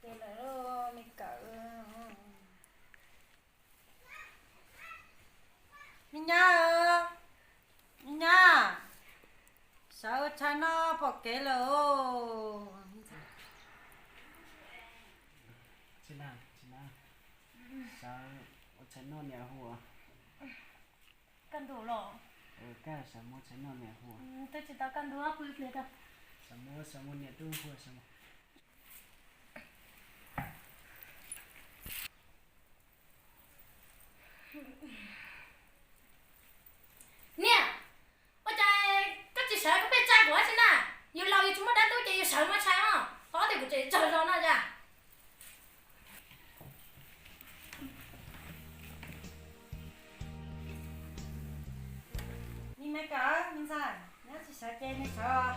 Ces lawm me kawm. Me nyab, me nyab, sawv ua tshais noj pom kev lawm os. Sawv ua tshais noj niam hu. Kaj ntug los? Kaj sawv mus tshais noj niam hu. Twb tsis tau kaj ntug, pw ib pliag. Sawv mus, sawv mus niam tub hu sawv mus. Niam, ua cas koj tsis sawv koj pheej tsa kuv ua tsi na? Yus laus yus tsis muaj dab tub ces yus sawv mus tshais os, qhov tias kuv tseem tsaug zog no cas. Me kawm, me ntxhais, nyob tsis sawv ces nws sawv.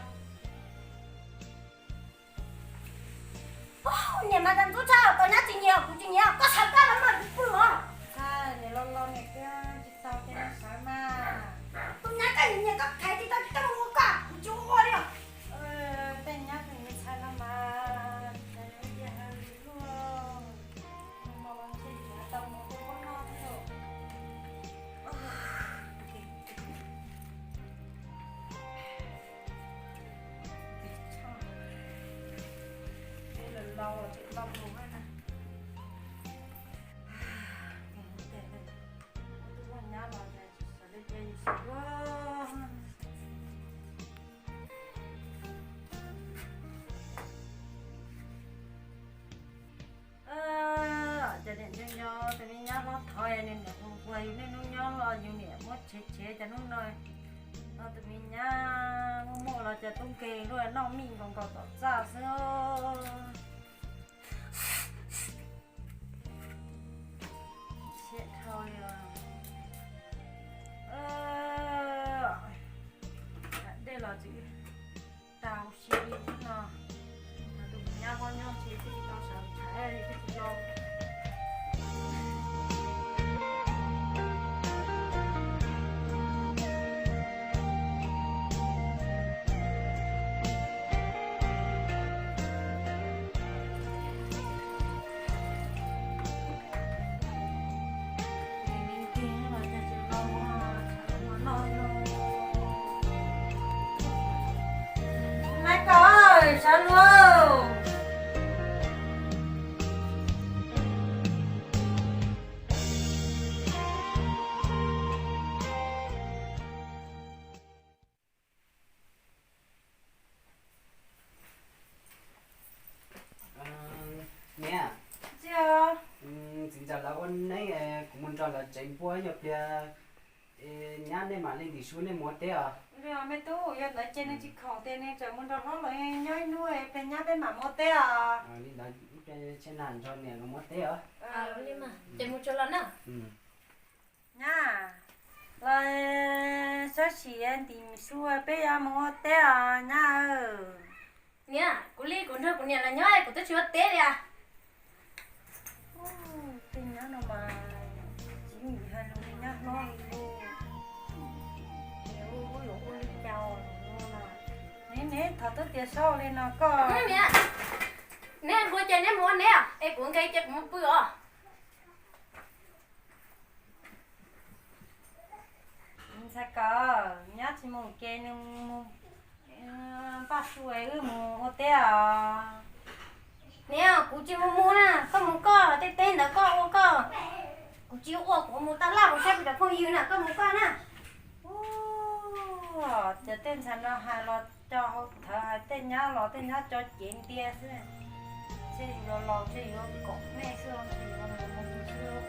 Niam mas tas ntxub tshaj tau nyab tsis nyiam, kuv tsis nyiam, koj sawv koj los mas kuv pw os. Ntxhais, niam laus laus niam kawm tsis tau ces nws sawv mas. Tus nyab koj nyiam nyiam koj khaiv tsis tau ces koj mus ua koj, kuv tsis ua li os. Tej nyab tus me ntxhais no mas, luag, no los ntshe yuav tau mus ua poj noj thiab. Peb laus laus los tseem tau mus na. Tus nyab los tsis sawv li ces yus sawv. Ces niam nco nco tus me nyab hlob thov nws niam hu ua yus niaj hnub nyob los yus niam muab tshev tshev ces hnub no tus me nyab muaj muaj los ces tub nkeeg luaj noj mij nkaus nkaus tom txaj xwb. Siab dhau li os. Dej los tsis tau si li no. Tus me nyab hlob nyob ntshe twb tsis tau sawv tshais li twb tsis los. Nai koj sawv lauj. Niam, txiv ntxawm lawv ua neeb, kuv mus nrog lawv tsev npua, yog pliag nyab nej mam li ntim su nej mus ua teb os. Me tub, yog ntawd ces nws tsis khoom tias nws tseem mus nrog hlob lawv nyob ib hnub, pliag nyab peb mam mus ua teb os. Li ntawd, ib pliag tsam nag nrog niam lawv mus ua teb os. Ces mus tsuas los na. Nyab, los sawv tsees ntim su peb yuav mus ua teb os nyab. Niam, kuv li kuv nrog kuv niam lawv nyob kuv twb tsis ua teb li as. Tej nyab no mas tsis nim hais lus li nyab hlob li. Ua yuav ua li cas no. Neb, neb thov tub tias sau li no koj. Neb npua ces neb mus ua neb os, es kuv nqe ces kuv mus pw os. Ntxhais kawm, nyab tsis mus ces nws mus npaj su es wb mus ua teb os. Niam, kuv tsis mus mus na, koj mus koj, tej teb ntawd koj ua koj. Kuv tsis ua, kuv mus taj laj kuv saib kuv cov phooj ywg na, koj mus koj na. Ua, ces tej ntxhais no hais los co hau thawv, hais tej nyab los tej nyab co cev ntia xwb. Ntshe yus los los ntshe yuav kom nej xwb, ntshe yuav mus mus xwb.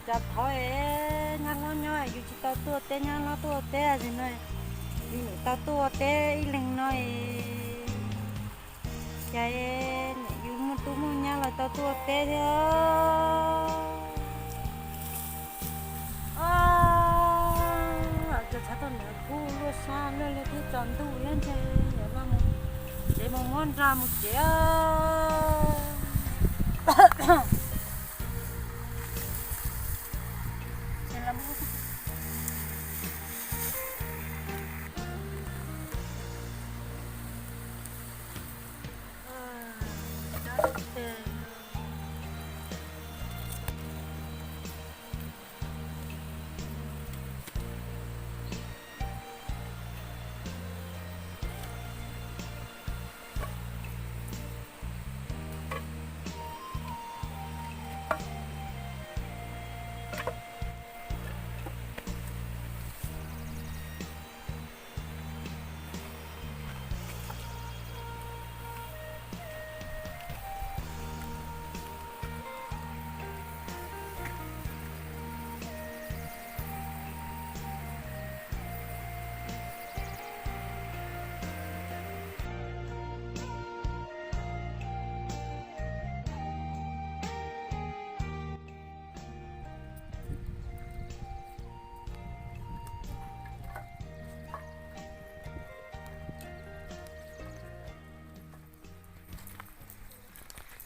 Cas thov es nyab hlob nyob yus tsis tau tuaj teb, nyab hlob tuaj teb es no yus niam tau tuaj teb ib leeg no es cas niam yus muaj tub muaj nyab los tau tuaj teb thiab. Os, cov txhav tau niam kuj luaj sab luaj liaj thiab tsaus ntuj thiab ntshe yuav los mus tsev mus muab nra mus tsev.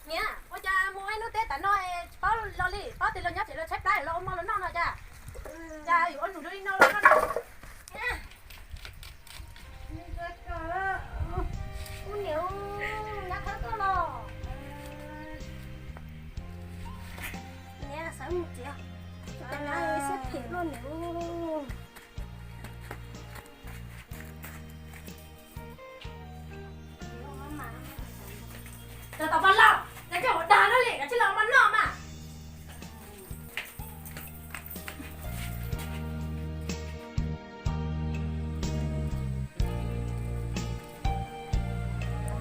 Niam, ua cas mus ib hnub teb tas no tsis paub los li, paub tias los nyob tsev los tshaib plab los ua hmo los noj no cas? Cas yuav ua num zoo li no los noj no? Ub niam, nyab thawb tuaj los. Niam, sawv mus tsev, tab siab phem luaj niam. Cov tau paj laug, cov coj ua dag no li, kav tsij los mas noj mas.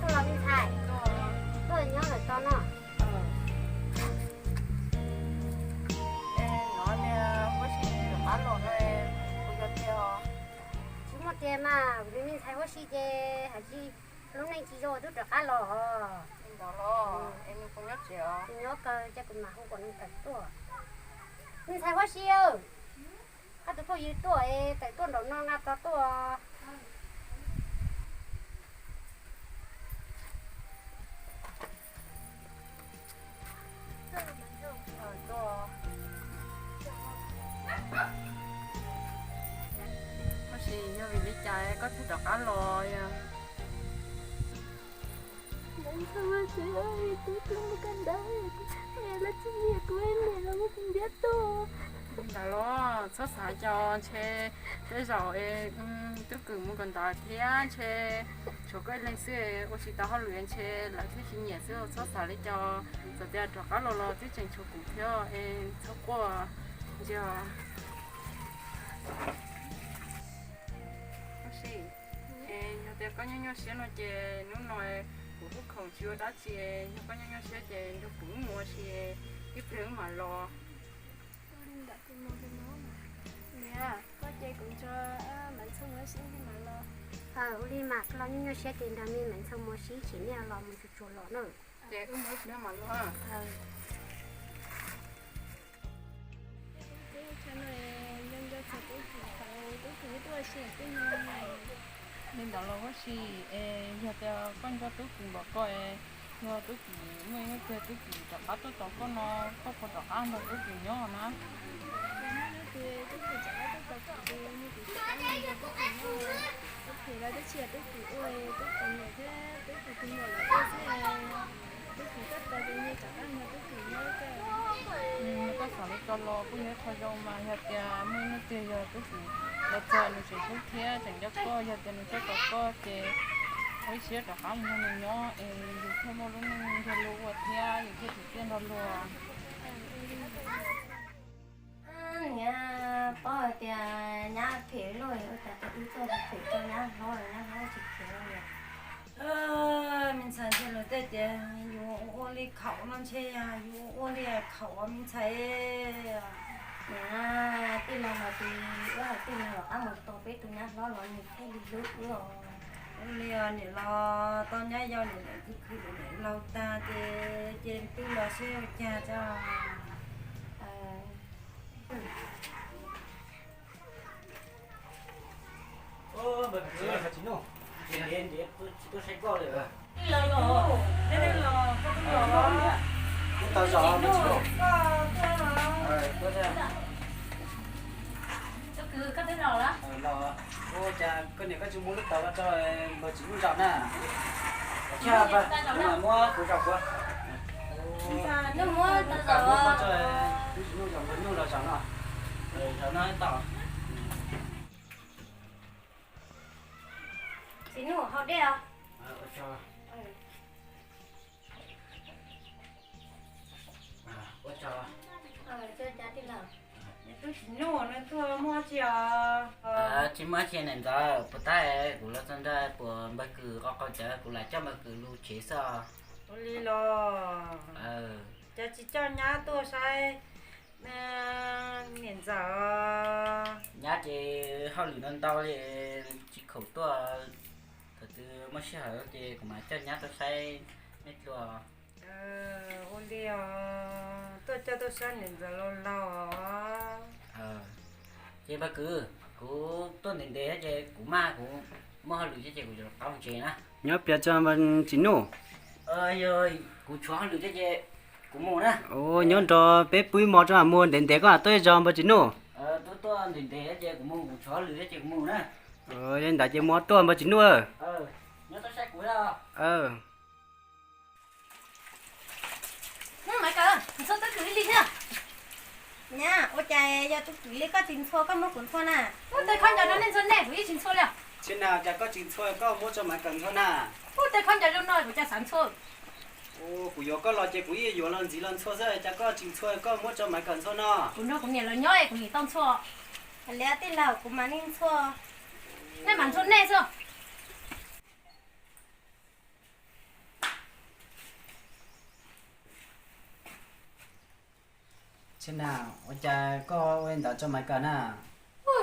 Tuaj los me ntxhais, tuaj nyob lawm tau no. Hnov niag Huab Sij rov qab los no, kuv yog tiag os. Tsis muaj tiag mas, kuv tus me ntxhais Huab Sij ces hais tsis, lub neej tsis zoo twb rov qab los. Li ntawd los es nws puas nyob tsev os? Nws nyob kawg, cia kuv mam hu kom nws tawm tuaj. Me ntxhais Huab Sij, koj tus phooj ywg tuaj es tawm tuaj nraum no nqa plos tuaj. Huab Sij, yog vim li cas koj thiaj rov qab los yog? Tub Kwm mus kawm ntawv, niam los tsis nyiam kuv, niam los muab kuv ntiab tuag. Li ntawd los txhob xav, ntshe tej zaum Tub Kwm mus kawm ntawv thiab ntshe tshuav koj ib leeg xwb ua tsis tau hauj lwm, ntshe lawv thiaj tsis nyiam xwb, txhob xav li cas. Txawm tias rov qab los los twb tseem tshuav kuv thiab es txhob quaj ntxiag. Huab Sij, es yog tias koj nyuaj nyuaj siab no ces hnub no kuv kuj khoom tsis ua dab tsi, yog koj nyuaj nyuaj siab ces nrog kuv wb mus ua si, ib pliag wb mam los. Niam, koj ces kuv nrog Maiv Ntxhoo ua si ib pliag mam los. Ua li mas koj los nyuaj nyuaj siab ces nrog me Maiv Ntxhoo ua si ib chim, nej los mus tsuag tsuag los na. Ces wb mus ib pliag mam los. Li ntawd los Huab Sij, es yog tias koj nco Tub Kwm npaum ko es yog Tub Kwm muaj ib hnub twg Tub Kwm rov qab tuaj tos koj no, koj puas rov qab nrog Tub Kwm nyob na? Tub Kwm los twb tsis yog Tub Kwm ua, Tub Kwm niam thiab Tub Kwm tus muam lawv ua xwb. Tub Kwm tuaj tos ces nyias rov qab nrog Tub Kwm nyob. Koj xav li ko los kuj yog ib qho zoo mas, yog tias muaj ib hnub twg yog Tub Kwm los txog nws tseem hlub thiab tseem nco koj, yog tias nws tuaj tos koj ces ua ib siab rov qab mus nrog nws nyob es yus thiaj muaj lub neej nrog luag ua thiab yus thiaj tsim txiaj nrog luag. Niam paub hais tias nyab phem luaj, ua cas wb tuaj phem rau nyab hlob, nyab hlob tsis phem li. Me ntxhais, ntshe luag tej tias yus ua li khaum no ntshe yog yus ua li khaum me ntxhais. Niam, tij laug los ces wb hais tij laug rov qab mus tos peb tus nyab hlob los nws thiaj li hlub wb os. Ua li os niam los, tau nyab yau niam lam khwv khwv niam laus tag ces cia li twb los seb ua cas tso. Tsis tuaj saib koj li. Tij laug los, tij laug los, koj tuaj los. Tsis tuaj. Koj kwv, koj twb los lawm. Los, ua cas koj niam koj tsis muab lub taub los rau npawg Tsim Nuj zaum na? Muab kuv zaum kuv. Muab koj zaum, muab koj zaum, npawg Tsim Nuj zaum, npawg Nuj los zaum no. Zaum no tau. Txiv Nuj haus dej os. Txiv Nuj, nws tuaj muaj dab tsi os? Tsis muaj dab tsi niam ntxawm, puas tab kuv los txog nrad puas npawg Kws qhov qhov cawv, kuv lam coj npawg Kws lug tsev xwb os. Ua li los, cas tsis coj nyab tuaj saib niam ntxawm? Nyab ces hauj lwm ntau ntau li, tsis khoom tuaj. Thaum twg muaj sij hawm ces kuv mam coj nyab tuaj saib nej dua. Ua li os, tuaj coj tuaj saib niam ntxawm laus laus os. Ces npawg Kws, kuv tuaj ntev ntev ces kuv maj, kuv muaj hauj lwm thiab ces kuv yuav rov qab mus tsev na. Nyob piav tso npawg Tsim Nuj. Kuv tshuav hauj lwm thiab ces kuv mus na. Nyob nrog peb pw ib hmos tso, mus ntev ntev koj mam tuaj zog npawg Tsim Nuj. Tuaj ntev ntev ces kuv mus, kuv tshuav hauj lwm thiab ces kuv mus na. Li ntawd ces mus tuaj npawg Tsim Nuj. Nyob tuaj saib kuv. Maiv Kawm, Txhua twb khwv ib li thiab. Nyab, ua cas yog tus twm li koj tsis ntxhua koj muab kuv ntxhua na? Muab tej khaub ncaws rau nej ntxhua nej kuv yeej tsis ntxhua li. Tsis na, cas koj tsis ntxhua koj muab rau Maiv Kawm ntxhua na? Muab tej khaub ncaws zoo no kuv cas xav ntxhua. Kuv yuav koj los ces kuv yeej yuav los ntxiv los ntxhua xwb, cas koj tsis ntxhua koj muab rau Maiv Kawm ntxhua no? Kuv nrog kuv niam lawv nyob es kuv nim tau ntxhua. Ua li tij laug, kuv mam li ntxhua. Nej mam ntxhua nej xwb. Tsis na, ua cas koj ua li ntawd rau Maiv Kawm na?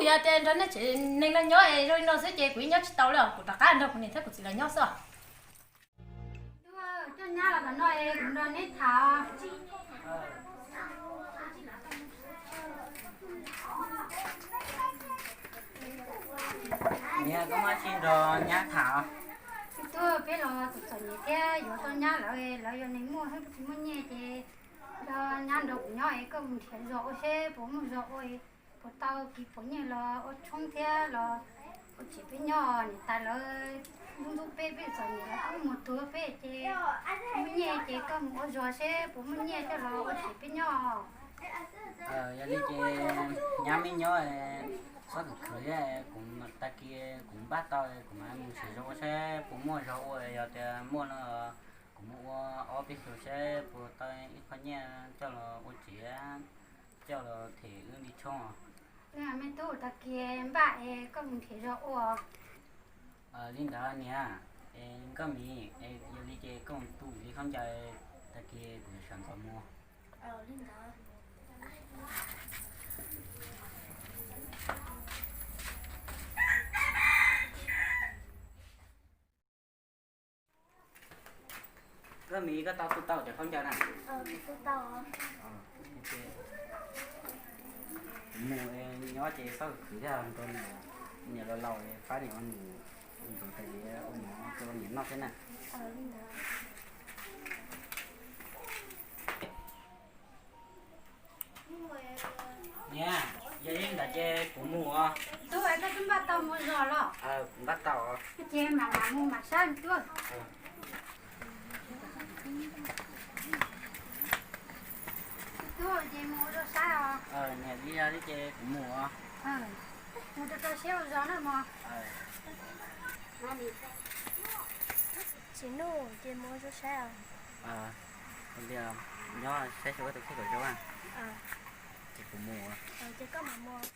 Yog tias nrog nej tsev neeg no nyob es zoo li no xwb ces kuv yeej nyob tsis tau li os, kuv rov qab nrog kuv niam thiab kuv txiv lawv nyob xwb os. Coj nyab los tom no es kuv nrog neb tham. Niam, koj muaj dab tsi nrog nyab tham? Tub, peb los txom txom nyem thiab yuav tau nyab lawm, lawv yog neeg muaj thiab tsis muaj nyiaj ces nrog nyab nrog kuv nyob es koj mus nrhiav zos ua seb puas muaj zos ua, puas tau kis puas nyiaj los ua tshoob thiab los ua tsev peb nyob. Niam tais lawv ntxub ntxub peb, peb txom nyem lawv kuj muag tuag peb ces muaj nyiaj ces koj mus ua zos seb puas muaj nyiaj coj los ua tsev peb nyob. Yog li ces nyab me nyob, txhob khwv khwv thiab, kuv tag kis kuv npaj tau kuv mam mus nrhiav zos ua seb puas muaj zos ua, yog tias muaj no kuv mus ua ob peb xyoos seb puas tau ib qho nyiaj coj los ua tsev, coj los them wb li tshoob. Me tub, tag kis npaj es koj mus nrhiav zos ua. Li ntawd niam, es Nkauj Mim, yog li ces koj mus tu li khaub ncaws, tag kis kuv sawv ntxov mus. Nkauj Mim, koj tau tu tau cov khaub ncaws na? Kuv mus nyob ces txhob khwv thiab, rau niam laus laus pab niam ua num, ua ntsuav tes ua mov rau niam noj thiab na. Niam, yog li ntawd ces kuv mus os. Tub, koj twb npaj tau mus zos los? Kuv npaj tau. Ces mam mam mus mam saib tub. Tub, ces mus ua zog saib os. Niam, li yog li ces kuv mus os. Mus rau rau siab ua zog na mog. Tsis nuj ces mus ua zog saib os. Nyob saib xyov koj tus kheej kom zoo. Ces kuv mus. Ces koj mam mus.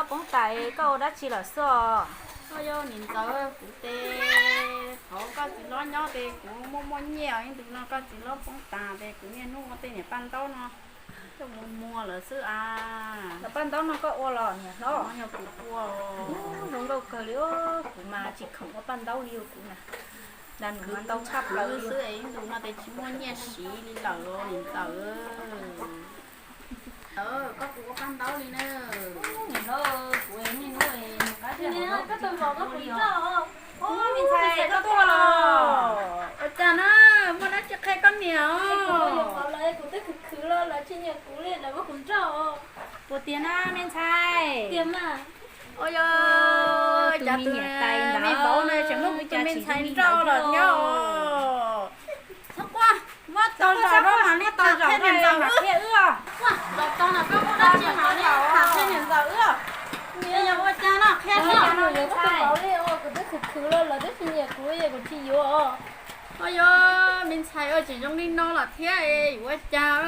Poob tas koj ua dab tsi lawm xwb? Koj yog niam ntxawm, kuv tes thaum koj txiv hlob nyob tes kuv muaj muaj nyiaj ib ntus no koj txiv hlob poob tas tes kuv niaj hnub ua tej niam paj ntaub no coj mus muag lawm xwb a. Cov paj ntaub no koj ua los niam hlob? Yog kuv ua. Zoo nkauj kawg li, kuv mas tsis khoom ua paj ntaub li kuv na. Nws mas ntau tshaj plaws li xwb, ib ntus no tes tsis muaj nyiaj siv li lawm niam ntxawm. Koj puas ua paj ntaub li na? Niam hlob, kuv niaj hnub mus qab zej qab zog, koj tus vauv koj puas nrauj? Me ntxhais, koj tuaj los? Ua cas na, muaj dab tsi qhia koj niam os? Kuv twb khwv khwv los lawv tsis nyiam kuv li, lawv muab kuv nrauj. Puas tiag na me ntxhais? Tiag mas. Ua cas tus me vauv no tseem muab kuv tus me ntxhais nrauj los nyob os? Txhob quaj, muab tau zaum rau mam li tham thiab niam ntxawm wb. Zaum tau no koj muaj dab tsi mam li tham thiab niam ntxawm wb. Yog ua cas no qhia no. Kuv twb khwv khwv los lawv twb tsis nyiam kuv es kuv tsis yuav. Ua yog me ntxhais ua tseem zoo li no los thiab es yuav ua cas?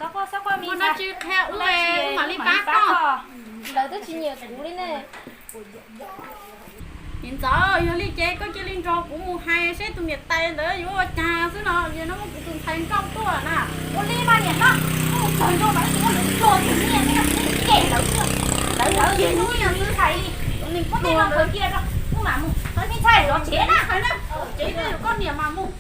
Muaj dab tsi qhia wb, wb mam li pab koj. Lawv twb tsis nyiam kuv li ne. Niam ntxawm, yog li ces koj cia li nrog kuv mus hais seb tus niam tais ntawd yuav ua cas xwb no, vim no muab kuv tus ntxhais nrauj tuaj na. Ua li mas niam hlob, koj mus txog ntua mas ib tug muab lawv nrog tus niag no mus cem lawv xwb. Lawv lawv ces hnub ib ntxhais li, ua li koj tej no khaws cia rau, wb mam mus, me ntxhais zov tsev na. Tsev koj niam mas mus.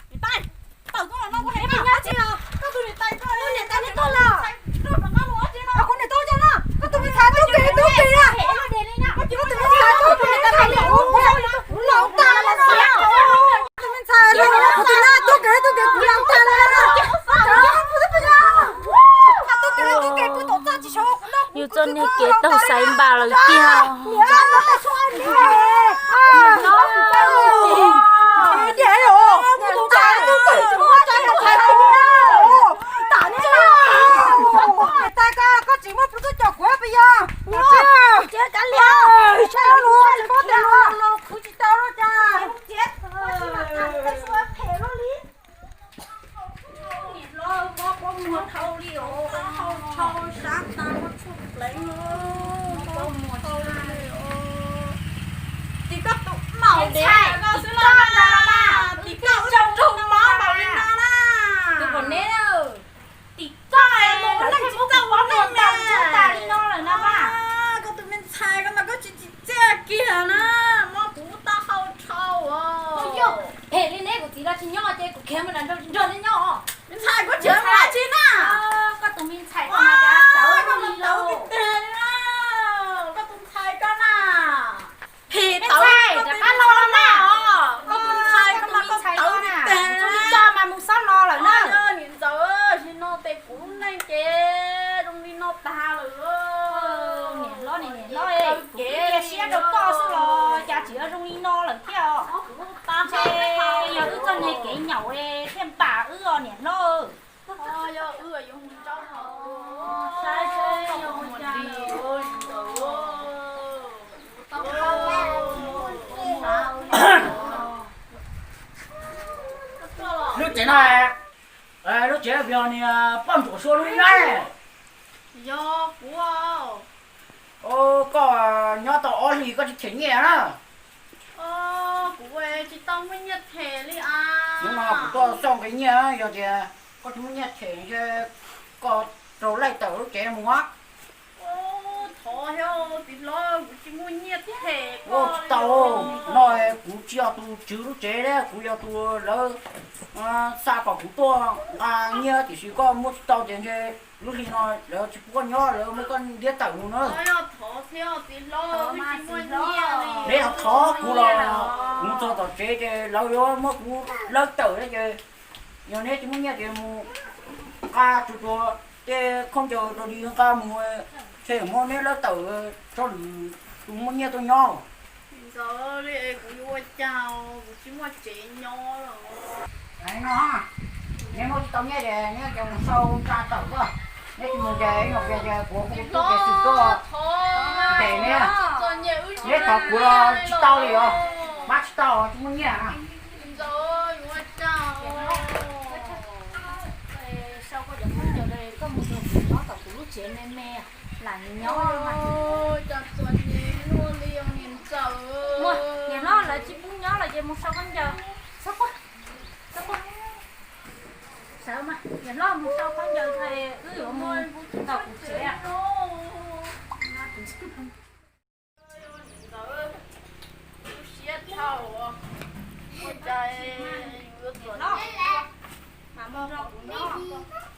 Niam tais, tawm tuaj los no kuv hais koj dab tsi los? Koj tus niam tais, koj niam tais nws tuaj los? Kuv niam tais no, koj tus me ntxhais tub kev tub kev na. Koj tus me ntxhais tub kev, kuv laus tag los. Koj tus me ntxhais, koj tus me ntxhais tub kev tub kev, kuv laus tag los. Tub kev tub kev, kuv tom txaj tsis so. Yus txoj niag kev taug xaiv npam lawm tiag. Niam hlob, mob pob muag dhau li os, hau dhau sab tas muaj tshuaj pleev os. Mob pob muag dhau li os. Tim koj tus maum dev no xwb los mas, tim koj ua rau mob npaum li no na. Tus pom neb, tim koj mus neej tsis txawj ua neej mas tas li no lawm na mas. Koj tus me ntxhais ko mas koj tsis tsim txiaj kiag na, mob kuv taub hau dhau os. Phem li neb kuv txiv los tsis nyob ces kuv khiav mus nrog neb nyob. Me ntxhais, koj tseem ua dab tsi na? Koj tus me ntxhais ko mas tawv li teg li na. Koj tus ntxhais ko na, phem tawv li, koj tus ntxhais ko mas koj tawv li teg li na. Mas mus xob no lawm na. Niam ntxawm, sim no tes kuv lub neej ces zoo li no tag lawm. Niam hlob, niam hlob, kuv cia siab rau koj xwb los cas tseem zoo li no lawm thiab os. Ntshe yog wb txoj niag kev nyaum thiaj npam wb os niam hlob. Lub tsev no, lub tsev vim niag poj ntsuam sua lub nyob. Yog kuv. Koj nyob tau ob hlis koj tsis them nyiaj na. Kuv tsis tau muaj nyiaj them li as. Hnub no kuv tuaj xauj nqi nyiaj, yog tias koj tsis muaj nyiaj them ntshe koj raug laij tawm lub tsev mus. Thov thiab txiv hlob, kuv tsis muaj nyiaj them. Ua tsis tau, no kuv tsis yog tus tswv lub tsev thiab, kuv yog tus lawv xa kom kuv tuaj nqa nyiaj, tiam sis koj muab tsis tau ces ntshe lub hli no lawv tsis pub koj nyob, lawv muab koj ntiab tawm mus na. Neb thov kuv los kuv txog tom tsev ces lawv yuav muab kuv lawv tawm thiab ces yog neb tsis muaj nyiaj ces mus nqa tsuag tsuag tej khaub ncaws rau li nqa mus, ntshe muab neb lawv tawm tso lwm tus muaj nyiaj tuaj nyob. Ntxawm, kuv yuav ua cas, kuv tsis muaj tsev nyob lawm. No, neb muab tsis tau nyiaj ces neb cov mus sau tsa tawm koj, neb tsis mus ces ib nyuag pliag ces kuv hu tub ceev xwm tuaj ntes neb. Neb thov kuv los tsis tau li os, pab tsis tau, tsis muaj nyiaj. Ntxawm, yuav ua cas. Ces me me, lam nyob. Ua, cas txom nyem luaj li os niam ntxawm. Ua, niam hlob, lawv tsis pub nyob lawm ces mus sau khaub ncaws. Txhob quaj, txhob quaj. Sawv mas, niam hlob mus sau khaub ncaws, wb yuav mus tom kuv tsev. Siab dhau, ua cas yus yuav txom nyem, mas mus nrog kuv nyob.